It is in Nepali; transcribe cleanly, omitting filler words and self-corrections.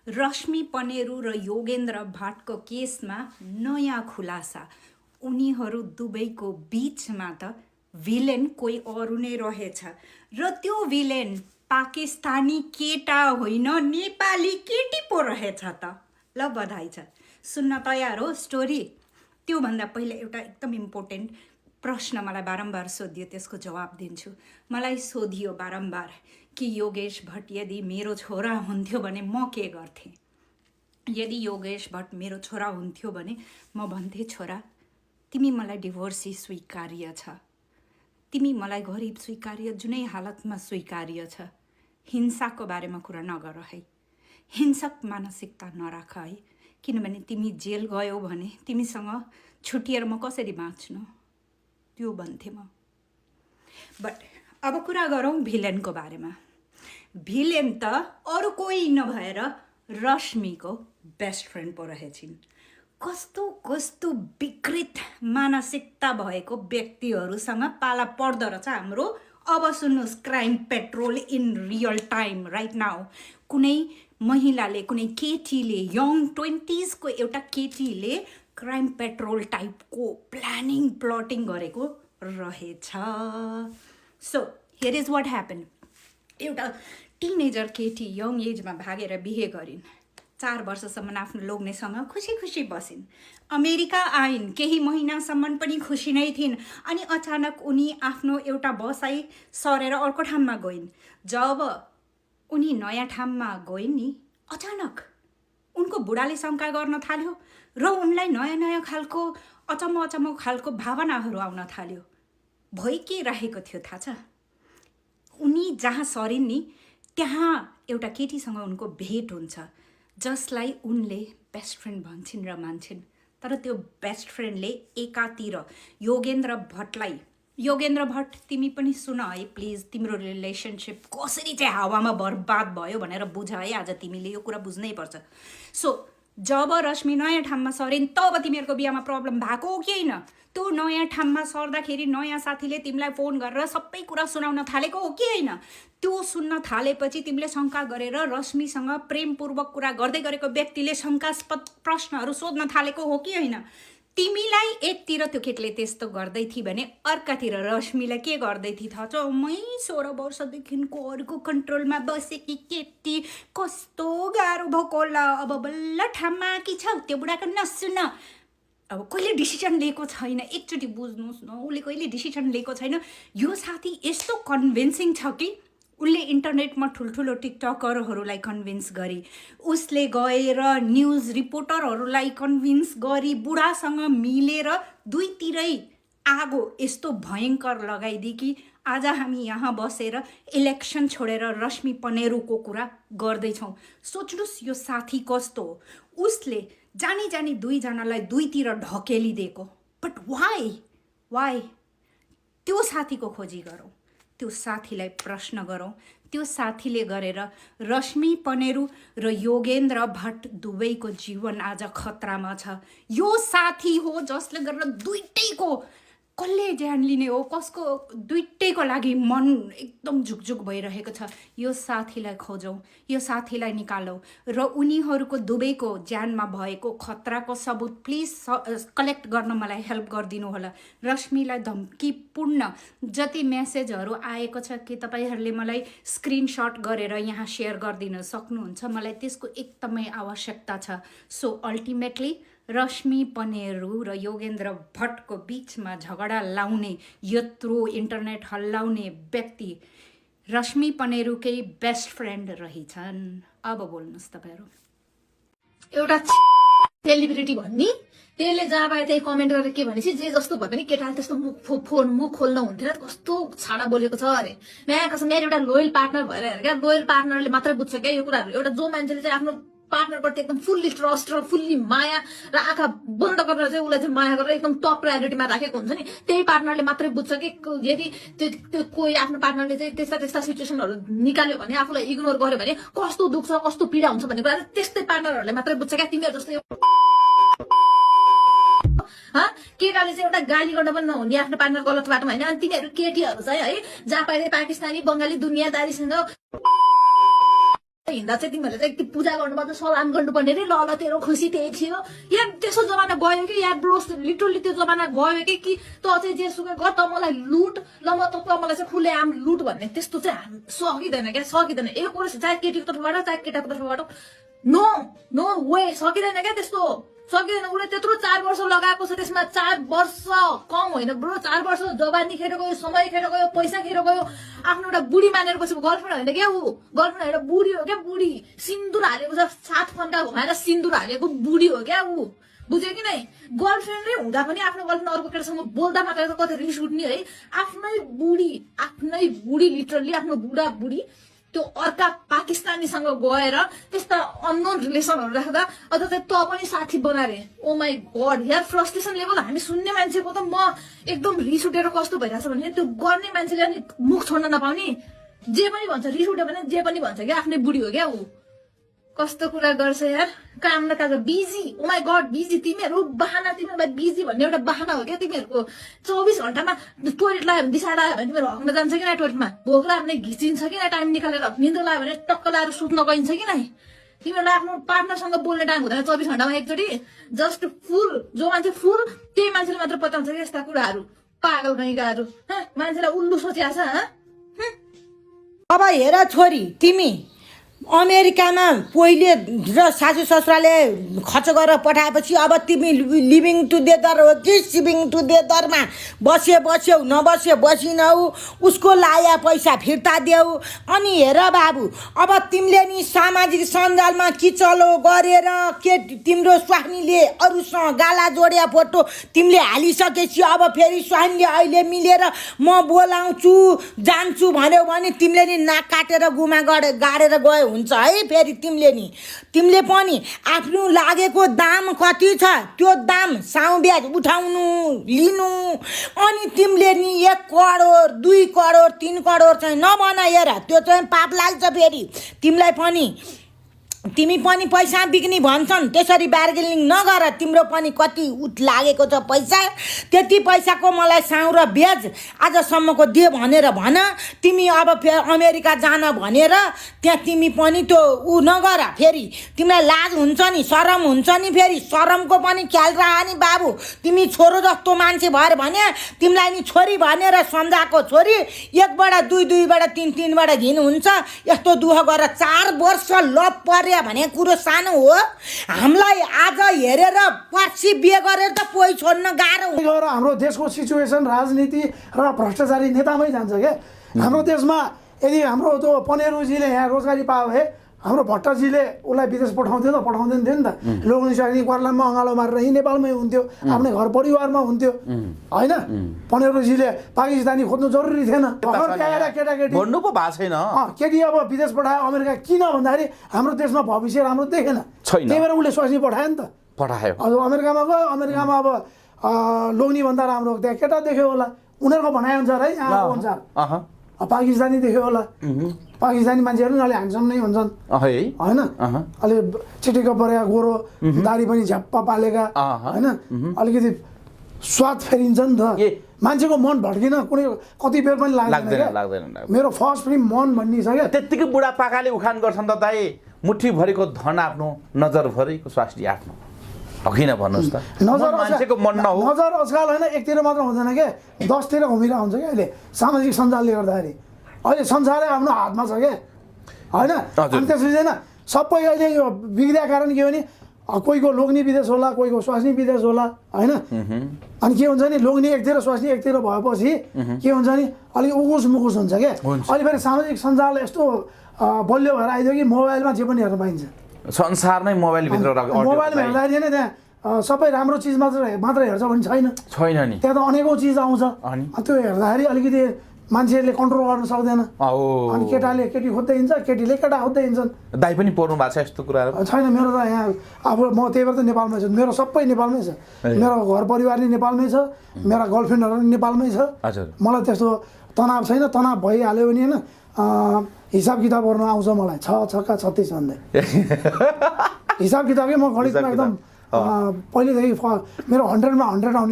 रश्मि पनेरू र योगेन्द्र भट्टको केसमा नयाँ खुलासा। उनीहरू दुवैको बीचमा त भिलेन कोही अरू नै रहेछ र त्यो भिलेन पाकिस्तानी केटा होइन, नेपाली केटी पो रहेछ त। ल बधाई छ। सुन्न तयार हो स्टोरी? त्योभन्दा पहिला एउटा एकदम इम्पोर्टेन्ट प्रश्न मलाई बारम्बार सोधियो, त्यसको जवाब दिन्छु। मलाई सोधियो बारम्बार कि योगेश भट्ट यदि मेरो छोरा हुन्थ्यो भने म के गर्थेँ। यदि योगेश भट्ट मेरो छोरा हुन्थ्यो भने म भन्थेँ, छोरा तिमी मलाई डिभोर्सी स्वीकार्य छ, तिमी मलाई गरिब स्वीकार्य, जुनै हालतमा स्वीकार्य छ। हिंसाको बारेमा कुरा नगर है, हिंसक मानसिकता नराख है, किनभने तिमी जेल गयौ भने तिमीसँग छुटिएर म कसरी बाँच्नु, त्यो भन्थेँ म। बट अब कुरा गरौँ भिलेनको बारेमा। भिलेन त अरू कोही नभएर रश्मिको बेस्ट फ्रेन्ड पो रहेछिन्। कस्तो कस्तो विकृत मानसिकता भएको व्यक्तिहरूसँग पाला पर्दो रहेछ हाम्रो। अब सुन्नुहोस्, crime petrol in real time right now. कुनै महिलाले, कुनै केटीले, यङ 20s को एउटा केटीले क्राइम पेट्रोल टाइपको प्लटिङ गरेको रहेछ। So here is what happen. एउटा टिनेजर केटी यङ एजमा भागेर बिहे गरिन्। 4 वर्षसम्म आफ्नो लोग्नेसँग खुसी खुसी बसिन्। अमेरिका आइन्, केही महिनासम्म पनि खुसी नै थिइन्। अनि अचानक उनी आफ्नो एउटा बसाइ सरेर अर्को ठाउँमा गइन्। जब उनी नयाँ ठाउँमा गइन् नि, अचानक उनको बुढाले शङ्का गर्न थाल्यो र उनलाई नयाँ नयाँ खालको अचम्म खालको भावनाहरू आउन थाल्यो। भइ के राखेको थियो थाहा छ? उनी जहाँ सरिन् नि त्यहाँ एउटा केटीसँग उनको भेट हुन्छ, जसलाई उनले बेस्ट फ्रेन्ड भन्छन् र मान्छन्। तर त्यो बेस्ट फ्रेन्डले एकातिर योगेन्द्र भट्टलाई, योगेन्द्र भट्ट तिमी पनि सुन है प्लिज, तिम्रो रिलेसनसिप कसरी चाहिँ हावामा बर्बाद भयो भनेर बुझ है। आज तिमीले यो कुरा बुझ्नै पर्छ। सो जब रश्मि नयाँ ठाउँमा सरिन् तब तिमीहरूको बिहामा प्रब्लम भएको हो कि होइन? त्यो नयाँ ठाउँमा सर्दाखेरि नयाँ साथीले तिमीलाई फोन गरेर सबै कुरा सुनाउन थालेको हो कि होइन? त्यो सुन्न थालेपछि तिमीले शङ्का गरेर रश्मिसँग प्रेमपूर्वक कुरा गर्दै गरेको व्यक्तिले शङ्कास्पद प्रश्नहरू सोध्न थालेको हो कि होइन? तिमीलाई एकतिर त्यो केटीले त्यस्तो गर्दै थिए भने अर्कातिर रश्मिलाई के गर्दै थिए थाहा छ? मै 16 वर्षदेखिको अरूको कन्ट्रोलमा बसेकी केटी, कस्तो गाह्रो भएको होला। अब बल्ल ठाउँमा आएकी छौ, त्यो बुढाको नसुन। अब कहिले डिसिजन लिएको छैन, एकचोटि बुझ्नुहोस् न, उसले कहिले डिसिजन लिएको छैन। यो साथी यस्तो कन्भिन्सिङ छ कि उसले इन्टरनेटमा ठुल्ठुलो टिकटकरहरूलाई कन्भिन्स गरी, उसले गएर न्युज रिपोर्टरहरूलाई कन्भिन्स गरी, बुढासँग मिलेर दुईतिरै आगो यस्तो भयङ्कर लगाइदिए कि आज हामी यहाँ बसेर इलेक्सन छोडेर रश्मि पनेरूको कुरा गर्दैछौँ। सोच्नुहोस् यो साथी कस्तो हो। उसले जानी जानी दुईजनालाई दुईतिर ढकेलिदिएको। But why? त्यो साथीको खोजी गरौँ, त्यो साथीलाई प्रश्न गरौँ। त्यो साथीले गरेर रश्मि पनेरू र योगेन्द्र भट्ट दुवैको जीवन आज खतरामा छ। यो साथी हो जसले गरेर दुईटैको कसले ज्यान लिने हो, कसको दुईटैको लागि मन एकदम झुकझुक भइरहेको छ। यो साथीलाई खोजौँ, यो साथीलाई निकालौँ र उनीहरूको दुवैको ज्यानमा भएको खतराको सबुत प्लिज कलेक्ट गर्न मलाई हेल्प गरिदिनु होला। रश्मिलाई धम्कीपूर्ण जति मेसेजहरू आएको छ कि तपाईँहरूले मलाई स्क्रिनसट गरेर यहाँ सेयर गरिदिन सक्नुहुन्छ, मलाई त्यसको एकदमै आवश्यकता छ। सो अल्टिमेटली रश्मि पनेरू र योगेन्द्र भट्टको बिचमा झगडा लाउने, यत्रो इन्टरनेट हल्लाउने व्यक्ति रश्मि पनेरूकै बेस्ट फ्रेन्ड रहेछन्। अब बोल्नुहोस् तपाईँहरू। एउटा सेलिब्रिटी भन्ने त्यसले जहाँ पाए त्यही कमेन्ट गरेर के भनेपछि जे जस्तो भए पनि केटाले त्यस्तो मुख खोल्न हुन्थेन। कस्तो छाडा बोलेको छ अरे। मेरो एउटा लोयल पार्टनर भएर हेर क्या, लोयल पार्टनरले मात्रै बुझ्छ क्या यो कुराहरू। एउटा जो मान्छेले चाहिँ आफ्नो पार्टनरप्रति एकदम फुल्ली ट्रस्ट र फुल्ली माया र आँखा बन्द गरेर चाहिँ उसलाई चाहिँ माया गरेर एकदम टप प्रायोरिटीमा राखेको हुन्छ नि, त्यही पार्टनरले मात्रै बुझ्छ कि यदि त्यो कोही आफ्नो पार्टनरले चाहिँ त्यस्ता सिचुएसनहरू निकाल्यो भने, आफूलाई इग्नोर गर्यो भने कस्तो दुख्छ, कस्तो पीडा हुन्छ भन्ने कुरा त्यस्तै पार्टनरहरूले मात्रै बुझ्छ क्या। तिमीहरू जस्तो केटाले चाहिँ एउटा गाली गर्न पनि नहुने आफ्नो पार्टनर गलत बाटोमा होइन। अनि तिनीहरू केटीहरू चाहिँ है जहाँ पाए पाकिस्तानी बङ्गाली दुनियाँदारीसँग हिँड्दा चाहिँ तिमीहरूले चाहिँ यति पूजा गर्नुपर्छ, सलाम गर्नुपर्ने रे, ल ल तेरो खुसी त्यही थियो। यार त्यसो जमाना गयो कि यार ब्रोस, लिटरली त्यो जमाना गयो कि त चाहिँ जेसुकै गर, त मलाई लुट, ल म त मलाई चाहिँ खुले आम लुट भन्ने त्यस्तो चाहिँ सकिँदैन क्या, सकिँदैन। एक वर्ष चाहे केटीको तर्फबाट चाहे केटाको तर्फबाट नो नो वे, सकिँदैन क्या त्यस्तो, सकिँदैन। उसले त्यत्रो 4 वर्ष लगाएको छ, त्यसमा 4 वर्ष कम होइन ब्रो, 4 वर्ष जवानी खेर गयो, समय खेर गयो, पैसा खेर गयो। आफ्नो एउटा बुढी मानेर बसेको गर्लफ्रेन्ड होइन क्या ऊ, गर्लफ्रेन्ड होइन बुढी हो क्या, बुढी। सिन्दुर हालेको छ, 7 फन्टा घुमाएर सिन्दुर हालेको बुढी हो क्या ऊ, बुझ्यो कि नै। गर्लफ्रेन्डै हुँदा पनि आफ्नो गर्लफ्रेन्ड अर्को केटासँग बोल्दा मात्र त कतै रिस उठ्ने है। आफ्नै बुढी लिटरली आफ्नो बुढा बुढी त्यो अर्का पाकिस्तानीसँग गएर त्यस्ता अननोन रिलेसनहरू राख्दा अझ चाहिँ त पनि साथी बनारे। ओ माई गड यार, फ्रस्ट्रेसन लेभल हामी सुन्ने मान्छेको त म एकदम रिस उठेर कस्तो भइरहेछ भने त्यो गर्ने मान्छेले नि मुख छोड्न नपाउने, जे पनि भन्छ, रिस उठ्यो भने जे पनि भन्छ क्या, आफ्नै बुढी हो क्या ऊ। कस्तो कुरा गर्छ यार, काम न काज busy. Oh my god busy, तिमीहरू बहाना, तिमीहरूलाई बिजी भन्ने एउटा बहाना हो क्या तिमीहरूको। 24 घण्टामा टोइलेट लाग्यो भने दिशा लाग्यो भने तिमीहरू हग्न जान्छ कि न, टोइलेटमा भोक लाग्यो भने घिचिन्छ कि न, टाइम निकालेर निन्दो लाग्यो भने टक्क लगाएर सुत्न गइन्छ कि नै। तिमीहरूलाई आफ्नो पार्टनरसँग बोल्ने टाइम हुँदैन 24 घण्टामा एकचोटि। जस्ट फुल, जो मान्छे फुल त्यही मान्छेले मात्र पत्याउँछ कि यस्ता कुराहरू, पागल गइगाहरू। मान्छेलाई उल्लु सोचिया छ। अब हेर छोरी, तिमी अमेरिकामा पहिले र सासू ससुराले खर्च गरेर पठाएपछि अब तिमी लिभिङ टुगेदर हो कि सिभिङ टुगेदरमा बस्यौ नबस्यो बसिनौ, उसको लाया पैसा फिर्ता देऊ। अनि हेर बाबु, अब तिमीले नि सामाजिक सञ्जालमा किचलो गरेर के तिम्रो स्वास्नीले अरूसँग गाला जोड्या फोटो तिमीले हालिसकेपछि अब फेरि स्वास्नीले अहिले मिलेर म बोलाउँछु जान्छु भन्यो भने तिमीले नि नाक काटेर गुमा गाडेर गयो हुन्छ है। फेरि तिमीले पनि आफ्नो लागेको दाम कति छ त्यो दाम साउ ब्याज उठाउनु लिनु। अनि तिमीले नि 1 करोड 2 करोड 3 करोड चाहिँ नबनाएर त्यो चाहिँ पाप लाग्छ। फेरि तिमी पनि पैसा बिक्नी भन्छन्, त्यसरी बार्गेनिङ नगर। तिम्रो पनि कति लागेको छ पैसा, त्यति पैसाको मलाई साउ र ब्याज आजसम्मको दे भनेर भन। तिमी अब अमेरिका जान भनेर त्यहाँ तिमी पनि त्यो नगर। फेरि तिमीलाई लाज हुन्छ नि, शरम हुन्छ नि, फेरि शरमको पनि ख्याल राख नि बाबु। तिमी छोरो जस्तो मान्छे भएर भने तिमीलाई नि छोरी भनेर सम्झाएको छोरी 1 बाट 2, 2 बाट 3, 3 बाट घिन हुन्छ। यस्तो दुःख गरेर 4 वर्ष लप पर्या भने कुरो सानो हो। हामीलाई आज हेरेर पर्सि बिहे गरेर त पोइ छोड्न गाह्रो गएर हाम्रो देशको सिचुएसन, राजनीति र भ्रष्टाचारी नेतामै जान्छ क्या। हाम्रो देशमा यदि हाम्रो त्यो पनेरुजीले यहाँ रोजगारी पायो भए हाम्रो भट्टजीले उसलाई विदेश पठाउँदैन थियो नि त। लोग्ने स्वास्नी क्वार्लामा अँगालो मारेर यहीँ नेपालमै हुन्थ्यो, आफ्नै घर परिवारमा हुन्थ्यो होइन। पनेरुजीले पाकिस्तानी खोज्नु जरुरी थिएन। केटाकेटी भन्नु पो भएको छैन। केटी अब विदेश पठायो अमेरिका, किन भन्दाखेरि हाम्रो देशमा भविष्य राम्रो देखेन, त्यही भएर उसले स्वास्नी पठायो नि त। पठायो अब अमेरिकामा गयो, अमेरिकामा अब लोग्नी भन्दा राम्रो त्यहाँ केटा देख्यो होला, उनीहरूको भनाइ अनुसार है, यहाँको अनुसार पाकिस्तानी देख्यो होला। पाकिस्तानी मान्छेहरू नि अलि ह्यान्डसम नै हुन्छन् होइन, अलि चिटिक्क परेका गोरो, दाढी पनि झ्याप्पा पालेका होइन, अलिकति स्वाद फेरिन्छ नि त। मान्छेको मन भड्किन कुनै कति बेर पनि लाग्दैन। मेरो फर्स्ट फिल्म मन भनिसक्यो। त्यत्तिकै बुढापाकाले उखान गर्छन् त दाइ, मुठीभरिको धन आफ्नो, नजरभरिको स्वास्नी आफ्नो। किन भन्नुहोस् त, मान्छेको मन नहो। नजर अजगाल होइन, एकतिर मात्र हुँदैन क्या, 10तिर घुमिरहेको हुन्छ क्या अहिले सामाजिक सञ्जालले गर्दाखेरि। अहिले संसारै आफ्नो हातमा छ क्या होइन। अनि त्यसपछि होइन सबै अहिले यो बिग्रिया कारण के हो भने कोहीको लोग्ने विदेश होला, कोहीको स्वास्नी विदेश होला होइन। अनि के हुन्छ नि, लोग्ने एकतिर स्वास्नी एकतिर भएपछि के हुन्छ नि अलिक उकुस मुकुस हुन्छ क्या। अहिले फेरि सामाजिक सञ्जाल यस्तो बलियो भएर आइदियो कि मोबाइलमा जे पनि हेर्न पाइन्छ। संसार नै मोबाइलभित्र मोबाइलमा हेर्दाखेरि नै त्यहाँ सबै राम्रो चिज मात्र हेर्छ भने छैन नि, त्यहाँ त अनेकौँ चिज आउँछ। त्यो हेर्दाखेरि अलिकति मान्छेहरूले कन्ट्रोल गर्न सक्दैन। अनि केटाले केटी खोज्दै हिँड्छ, केटीले केटा खोज्दै हिँड्छन्। दाइ पनि पर्नु भएको छ यस्तो कुराहरू? छैन, मेरो त यहाँ अब म त्यही भएर त नेपालमै छु। मेरो सबै नेपालमै छ, मेरो घर परिवार नि नेपालमै छ, मेरा गर्लफ्रेन्डहरू पनि नेपालमै छ। मलाई त्यस्तो तनाव छैन। तनाव भइहाल्यो भने होइन हिसाब किताब गर्नु आउँछ मलाई। 6 छक्का 36 भन्दै हिसाब किताबै म गणितमा एकदम पहिलेदेखि मेरो 100मा 100 आउने।